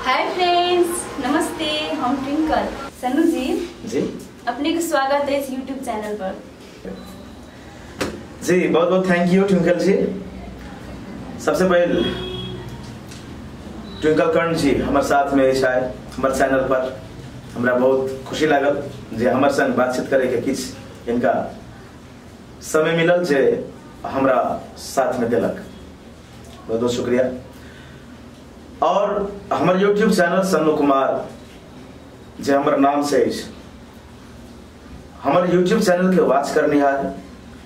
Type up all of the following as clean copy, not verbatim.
Hi friends, नमस्ते। हम twinkle. Sannu जी जी, अपने के स्वागत है इस यूट्यूब चैनल पर। जी बहुत बहुत thank you Twinkle जी। सबसे पहले ट्विंकल कर्ण जी हमारे साथ में है हमारे चैनल पर, हमरा बहुत खुशी लागल जे हमर संग बातचीत करे के किछु इनका समय मिलल जे हमरा साथ में देलक, बहुत बहुत शुक्रिया। और हमारे यूट्यूब चैनल सन्नू कुमार जे हमर नाम से अछि, हमर यूट्यूब चैनल के वॉच करनिहार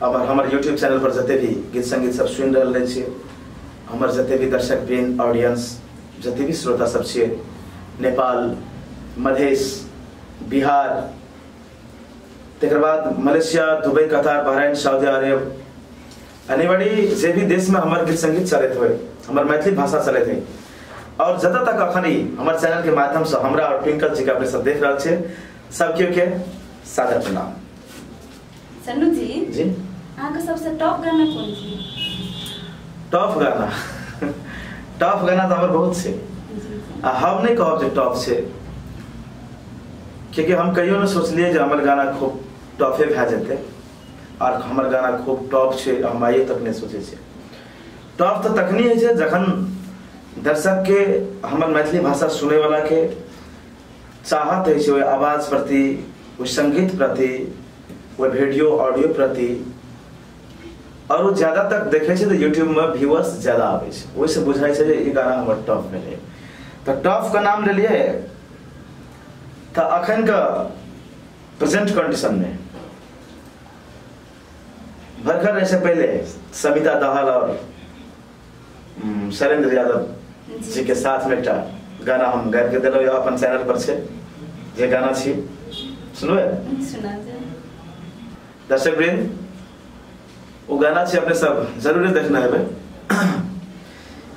और हमर यूट्यूब चैनल पर जते भी गीत संगीत सब सुनि रहल छियै, हमर जते भी दर्शक वृंद ऑडियंस जते भी श्रोता सब छियै, नेपाल, मधेश, बिहार, तकर बाद Malaysia, Dubai, Qatar, Bahrain, Saudi Arab, anybody जे भी देश में हमर गीत संगीत चलैत होय, हमर मैथिली भाषा चलैत है, और जतऽ तक अखन ई हमर चैनल के माध्यम से हमरा और ट्विंकल जी के अपने सब देख रहल छियै, सब केओ के सादर प्रणाम। सन्नू जी जी, अहाँ के सबसे टॉप गाना कोन छी? टॉप गाना टॉप गाना तो हमर बहुत छै, आ हम नहीं कहब जे टॉप छै, क्योंकि हम कहियो नहीं सोचलिए जे हमर गाना खूब टॉपे भए जेतै और हमर गाना खूब टॉप छै, हम आइयो तक नहीं सोचै छियै। टॉप तो तखनी होइ छै जखन दर्शक के हमर मैथिली भाषा सुनै वाला के चाहत होइ छै ओहि आवाज प्रति, ओहि संगीत प्रति, ओहि वीडियो ऑडियो प्रति, और वो ज्यादा तक देखै छै तऽ यूट्यूब में व्यूअर्स ज्यादा आबै छै, ओहिसँ बुझाइ छै जे ई गाना हमर टॉप भेलै। तऽ टॉप के नाम लेलियै तऽ अखन के प्रेजेंट कंडीशन में भरखर से पहले सविता दाहाल और शैलेंद्र यादव जी के साथ में एकटा गाना हम गाबि के देलहुँ अपन चैनल पर छै, जे गाना छी सुनबै? सुना दे। दर्शक वृंद, वो गाना छी अपने सब जरूर देखना हेबै।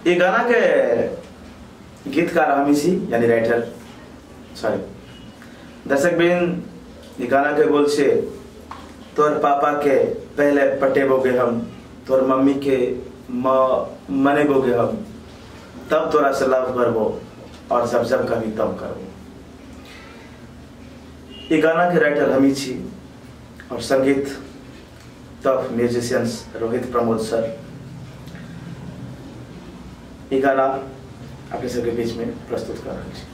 ई गाना के गीतकार हम छी, यानी राइटर, सॉरी दर्शक वृंद, ई गाना के बोल छै, तोर पापा के पहले पटेबोगे हम, तोर मम्मी के मनेबोगे हम, तब तोरा से लव करबो और जब जब कभी तब करबो। ई गाना के राइटर हम ही छी और संगीत तब म्यूजिशियंस रोहित प्रमोद सर। ई गाना अपने सबके बीच में प्रस्तुत कर रहल छी।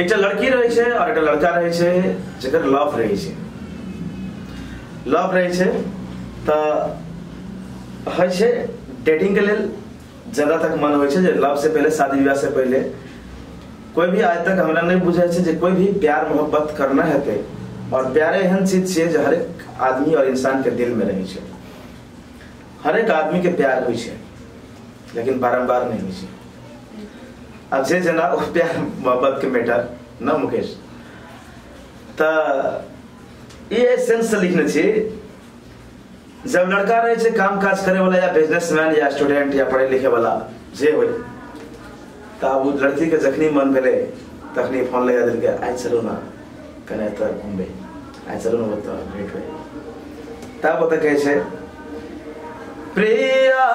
एकटा लड़की रहै छै और एकटा लड़का रहै छै जकर लव रहै छै, लव रहै छै तऽ होइ छै डेटिंग के लेल ज्यादा तक मन होइ छै जे लव से पहले, शादी विवाह से पहले कोई भी आज तक हमरा नहीं बुझाइ छै जे कोई भी प्यार मोहब्बत करना हेतै, और प्यारे एहन चीज छियै जे हरेक आदमी और इंसान के दिल में रहै छै, हरेक आदमी के प्यार होइ छै, लेकिन बारम्बार नहीं होइ छै। अब जे जना ओ प्यार मोहब्बत के मैटर न मुकेश, तऽ ई सेंस से लिखने छी। जब लड़का रहे छै काम काज करे वाला या बिजनेसमैन या स्टूडेंट या पढ़े लिखे वाला जे होय, तऽ आब लड़की के जखनी मन भेलै तखनी फोन लगा देलकै, आइ चलू ना कने तऽ घूमबै, आइ चलू ना ओतऽ भेंट होय। तब ओतऽ कहै छै, प्रिया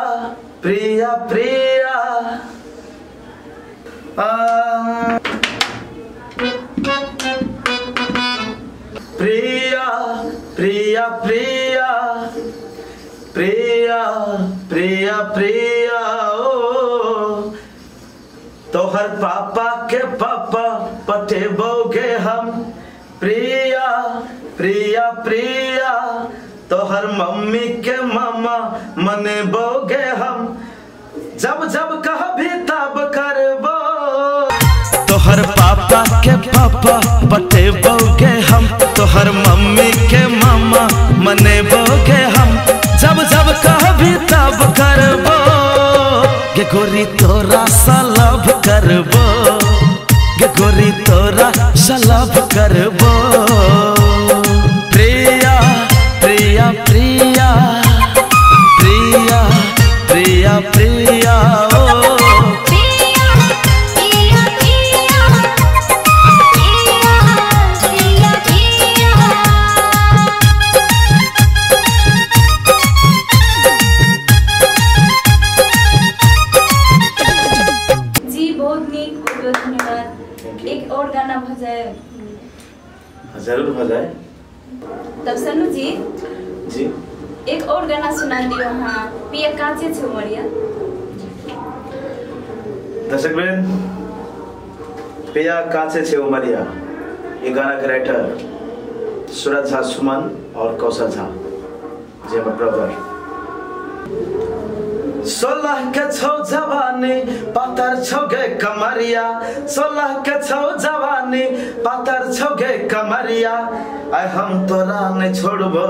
प्रिया प्रिया प्रिया प्रिया प्रिया प्रिया प्रिया प्रिया ओ, तोहर पापा के पापा पटेबोगे हम, प्रिया प्रिया प्रिया तोहर मम्मी के मामा मनेबोगे हम, जब जब कहबी तब करबो, तोहर पापा के पापा पटेबोगे हम, तोहर मम्मी के मामा मनेबोगे हम, जब जब कहबी तब करबो, गे गोरी तोरा सा लव करबो, गे गोरी तोरा सा लव करबो, प्रिया प्रिया प्रिया प्रिया प्रिया प्रिया ओ, प्रिया प्रिया प्रिया प्रिया प्रिया। जी बहुत भऽ जाय। जरूर भऽ जाय। तब सन्नू जी जी एक और गाना सुना दियो। हाँ, पिया काचे छे उमरिया। दर्शक वृंद, पिया काचे छे उमरिया, ये गाना के राइटर सूरज झा सुमन और कौशल झा जे हमर ब्रदर। 16 के छौ जवानी पातर छौ गे कमरिया, 16 के छौ जवानी पातर छौ गे कमरिया, आइ हम तोरा नहीं छोड़बो,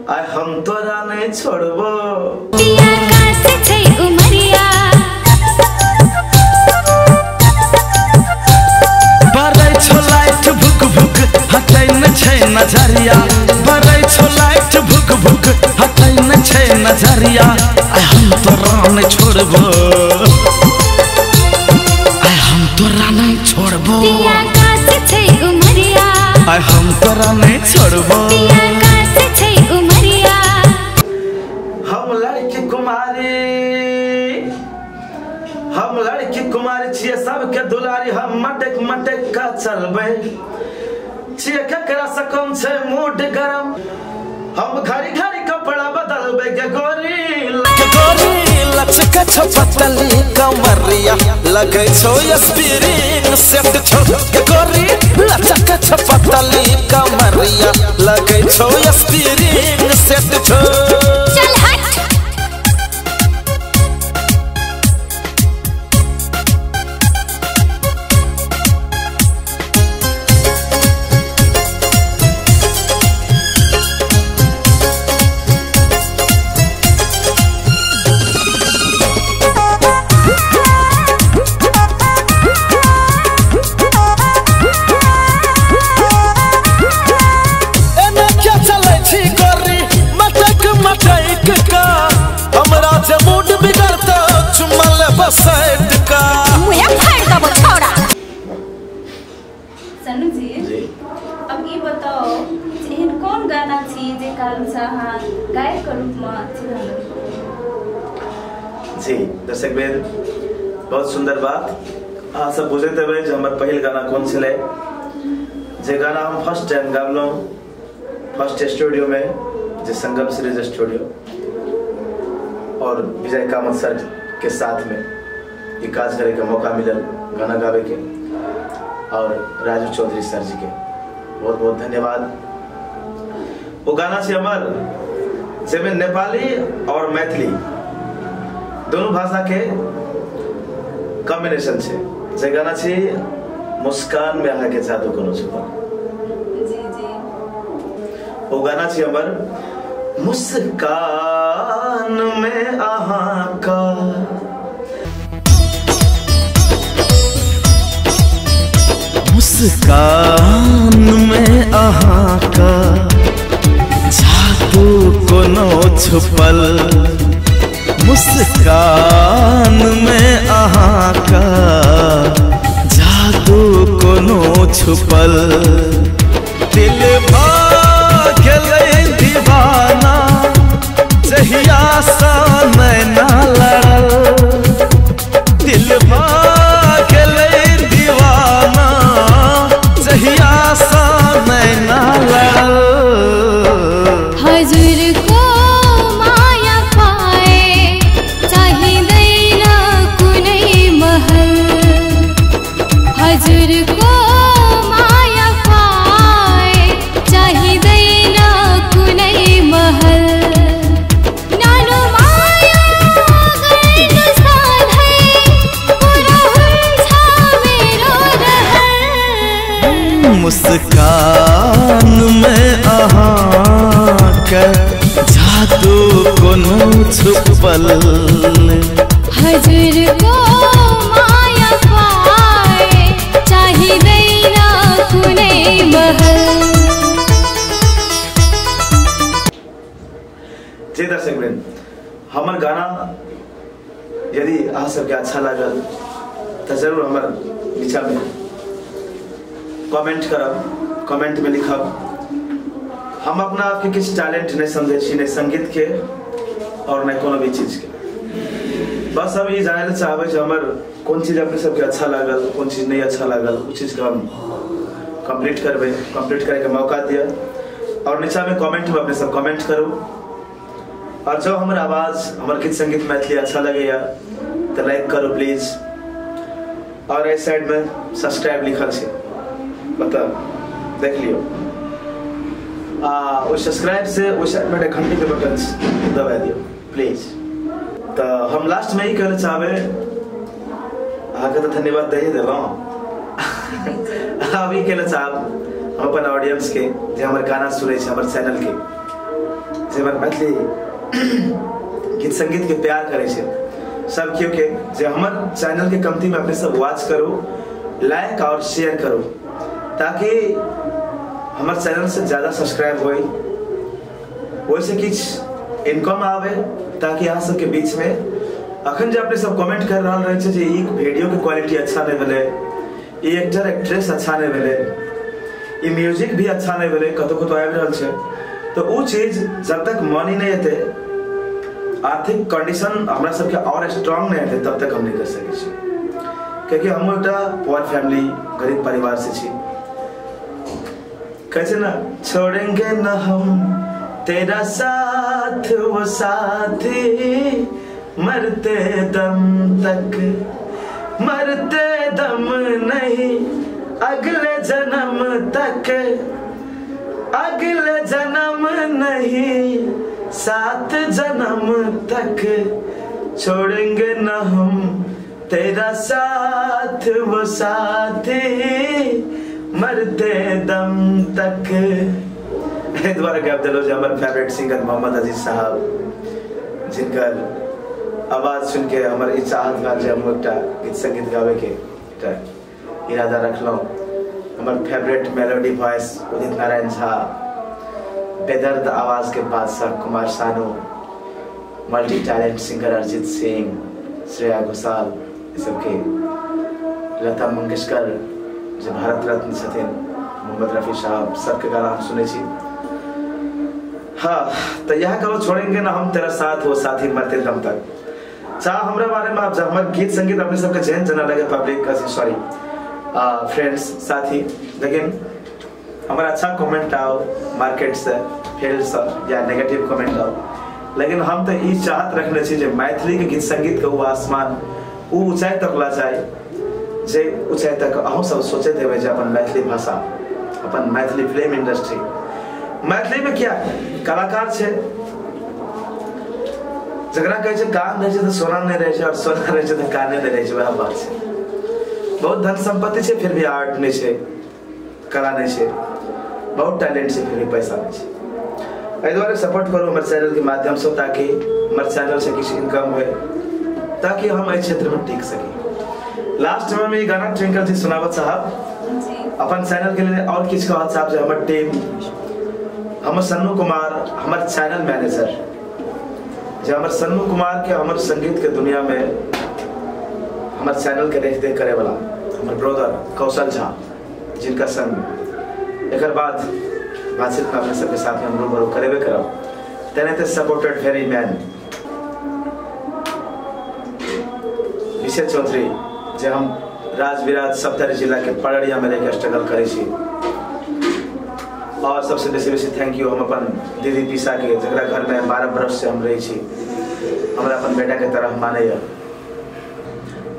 आइ हम तोरा नहीं छोड़बो। पिया काचे छै उमरिया। बरै छौ लाइट भुक भुक हटै न छै नजरिया, बरै छौ लाइट भुक भुक हटै न छै नजरिया, आइ हम तोरा नहीं छोड़बो, आइ हम तोरा नहीं छोड़बो। पिया काचे छै उमरिया, आइ हम तोरा नहीं छोड़बो। पिया काचे छै उमरिया। हम लड़की कुमारी, हम लड़की कुमारी छियै सबके दुलारी, हम मटक मटक का चलबै छियै, ककरा से कम छै मूड गरम, हम घड़ी घड़ी कपड़ा बदलबै गे गोरी। गोरी लचक छौ पतली कमरिया, लगै छौ स्प्रिंग सेट छौ। गोरी लचक छौ पतली कमरिया, लगै छौ स्प्रिंग सेट छौ। चल हट। सन्नू जी जी अब ई बताओ जे एहन कोन गाना छी जे कारण से अहाँ गायक के रूप में चिन्हल? जी दर्शक वृंद, बहुत सुंदर बात। अहाँ सब बुझैत हेबै जे हमर पहिल गाना कोन छलै, जे गाना हम फर्स्ट टाइम गाबलहुँ फर्स्ट स्टूडियो में, जे संगम सीरीज स्टूडियो और विजय कामत सर के साथ में ये काज करे के मौका मिलल गाना गावे के, और राजू चौधरी सर जी के बहुत बहुत धन्यवाद। वो गाना से हमार जिसमें नेपाली और मैथिली दोनों भाषा के कॉम्बिनेशन छे, जे गाना छे मुस्कान में अहाँ के जादू कोनो छुपल। जी जी वो गाना छे हमर मुस्कान में अहाँ का मुस्कान में अहाँ का जादू कोनो छुपल, मुस्कान में अहाँ का जादू कोनो छुपल, दिल भऽ गेलै दीवाना जहिया सँ नैना लड़ल, दिल भऽ गेलै दीवाना जहिया सँ नैना लड़ल। हजुर को माया पाए चाहिँदैन कुनै महल, हजुर को माया पाए चाहिँदैन कुनै महल, नानो माया गर्नु सधैँ पुरा हुन्छ मेरो रहर। मुस्कान में अहाँ के जादू कोनो छुपल, हजुर को माया पाए चाहिँदैन कुनै महल। जी दर्शक वृंद, हमर गाना यदि अहाँ सबके अच्छा लागल तो जरूर हमर नीचा में कमेंट करब, कमेंट में लिखब। हम अपना आपके किछु टैलेंट नहीं समझै छी, नहीं संगीत के और नहीं कोनो भी चीज के। बस हम ई जानै लए चाहबै जे हमर कोन चीज अपने सबके अच्छा लागल, कोन चीज नहीं अच्छा लागल, उ चीज के हम कंप्लीट करबै, कंप्लीट करे के मौका दिया। और नीचा में कमेंट में अपने सब कमेंट करू। और जो हमर आवाज, हमर गीत संगीत मैथिली अच्छा लगैया तो लाइक करू प्लीज। और इस साइड में सब्सक्राइब लिखल छै, मतलब देख लियो। आ सब्सक्राइब से उस साइड में घंटी के बटन दबा दियो प्लीज। तो हम लास्ट में ही कहना चाहबे, अहाँके तो धन्यवाद दे देलहुँ। अब ई कहना चाहब हम अपन ऑडियंस के जे हमर गाना सुनै छै, हमर चैनल के, जे हमर मैथिली गीत संगीत के प्यार करै छै, सब केओ के जे हमर चैनल के कमती में अपने सब वॉच करू, लाइक और शेयर करू, ताकि हमर चैनल से ज़्यादा सब्सक्राइब होए, ओहिसे किछु इनकम आवे, ताकि अहाँ सबके बीच में अखन जे अपने सब कमेंट कर रहल रहै छै जे ई वीडियो के क्वालिटी अच्छा नहीं भेलै, ई एक्टर एक्ट्रेस अच्छा नहीं भेलै, ई म्यूजिक भी अच्छा नहीं भेलै, कतौ कतौ आबि रहल छै, तो उ चीज जब तक मनी नहीं एतै, आर्थिक कंडीशन हमरा सबके और स्ट्रांग नहीं हेतै, तब तक हम नहीं कर सकै छी। कियाकि हम एकटा पुअर फैमिली, गरीब परिवार से छी। कैसे ना छोड़ेंगे न हम तेरा साथ वो साथी, मरते दम तक, मरते दम नहीं अगले जन्म तक, अगले जन्म नहीं सात जन्म तक, छोड़ेंगे न हम तेरा साथ वो साथी, मरते दम तक। एहि दुआरे गाबि देलहुँ जे हमर फेवरेट सिंगर मोहम्मद अजीज साहब, जिनकर आवाज सुनि के हमर ई चाहत भेल जे हम एकटा गीत संगीत गाबैके एकटा इरादा रखलहुँ। हमर favourite melody voice Udit Narayan Jha, बेदर्द आवाज के बादशाह Kumar Sanu, multi talent singer Arijit Singh, Shreya Ghoshal, ई सबके, लता मंगेशकर जे भारत रत्न छथिन, मोहम्मद रफी साहब, सबके गाना हम सुनै छी। हाँ, तो यह कहो छोड़ेंगे ना हम तेरा साथ वो साथी मरते दम तक। चाह हमरा बारे में आप हमर गीत संगीत अपने सबके जेहन जना लगे पब्लिक, सॉरी फ्रेंड्स साथी, लेकिन हमारा अच्छा कमेंट आओ मार्केट से, फील्ड से, या नेगेटिव कमेंट आओ, लेकिन हम तो ई चाहत रखने छी जे मैथिली के गीत संगीत के वो आसमान, वो ऊंचाई तक ला जाए, जे ऊंचाई तक अहूँ सब सोचैत हेबै जे अपन मैथिली भाषा, अपन मैथिली फिल्म इंडस्ट्री, मैथिली में क्या कलाकार छै जकरा कहै छै कान रहै छै तऽ सोना नहि रहै छै, और सोना रहै छै तऽ काने नहि रहै छै, वएह बात छै। बहुत धन संपत्ति छै फिर भी आर्ट नहि छै, कला नहीं छै, बहुत टैलेंट छै फिर भी पैसा नहीं छै। एहि दुआरे सपोर्ट करू हमर चैनल के माध्यम से, ताकि हमर चैनल से किछु इनकम होए, ताकि हम एहि क्षेत्र में टिक सकी। लास्ट में हम ई गाना ट्विंकल जी सुनाबत साहब अपन चैनल के लिए, और किछु कहत साहब जे हमर टीम, हमर सन्नू कुमार, हमर चैनल मैनेजर, जे हमर सन्नू कुमार के हमर संगीत के दुनिया में हमर चैनल के देख देख करे वाला हमर ब्रदर कौशल झा, जिनका संग एक बाद बातचीत में अपने सबके साथ में हम रूबरू करेबे करब, तेनाहिते सपोर्टेड वेरी मैन विशेष चौधरी, जे हम राजविराज सप्तरी जिला के पड़रिया में रहिके स्ट्रगल करै छी। और सबसे बेसी बेसी thank you हम अपन दीदी पीसा के, जकरा घर में 12 बरस से हम रहै छी, हमरा अपन बेटा के तरह मानैया।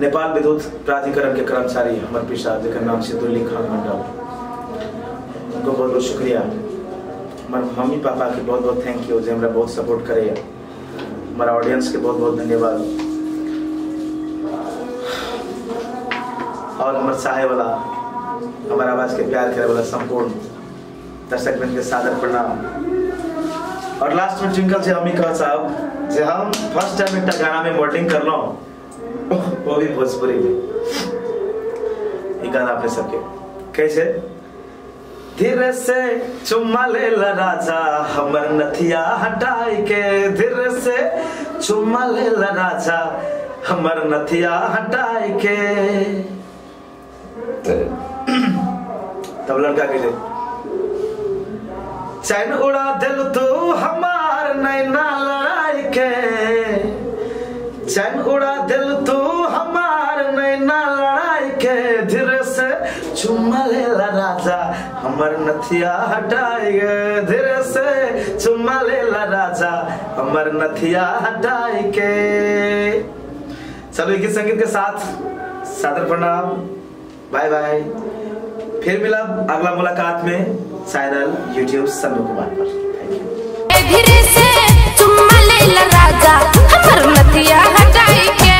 नेपाल विद्युत प्राधिकरण के कर्मचारी हमर पीसा, जकर नाम छै दुल्ली खान मंडल, उनको बहुत बहुत शुक्रिया। हमर मम्मी पापा के बहुत बहुत thank you जे हमरा बहुत सपोर्ट करैया। हमारा ऑडियंस के बहुत बहुत धन्यवाद। और हमर चाहे वाला, हमार आवाज के प्यार करे वाला संपूर्ण दर्शक वृंद के सादर प्रणाम। और लास्ट में ट्विंकल से हम ही कह साहब जे हम फर्स्ट टाइम एक गाना में मॉडलिंग करलहुँ, वो भी भोजपुरी में। ये गाना अपने सबके कैसे, धीरे से चुम्मा ले ला राजा हमर नथिया हटाई के, धीरे से चुम्मा ले ला राजा हमर नथिया हटाई के। तब लड़का के चैन उड़ा दिल तू हमार नैना लड़ाई के, चैन उड़ा दिल तू हमार नैना लड़ाई के, धीरे से चुम्मा लेला राजा हमर नथिया हटाई गे, धीरे से चुम्मा लेला राजा हमर नथिया हटाई के। चलो गीत संगीत के साथ सादर प्रणाम, बाय बाय, फिर मिलब अगला मुलाकात में channel YouTube Sannu Kumar per. Thank you. धीरे से चुम्मा लेला राजा हमर नथिया हटाई के,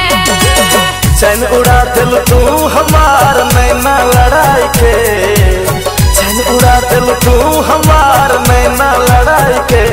चैन उड़ा दिल तू हमार नैना लड़ाई के, चैन उड़ा दिल तू हमार नैना लड़ाई के।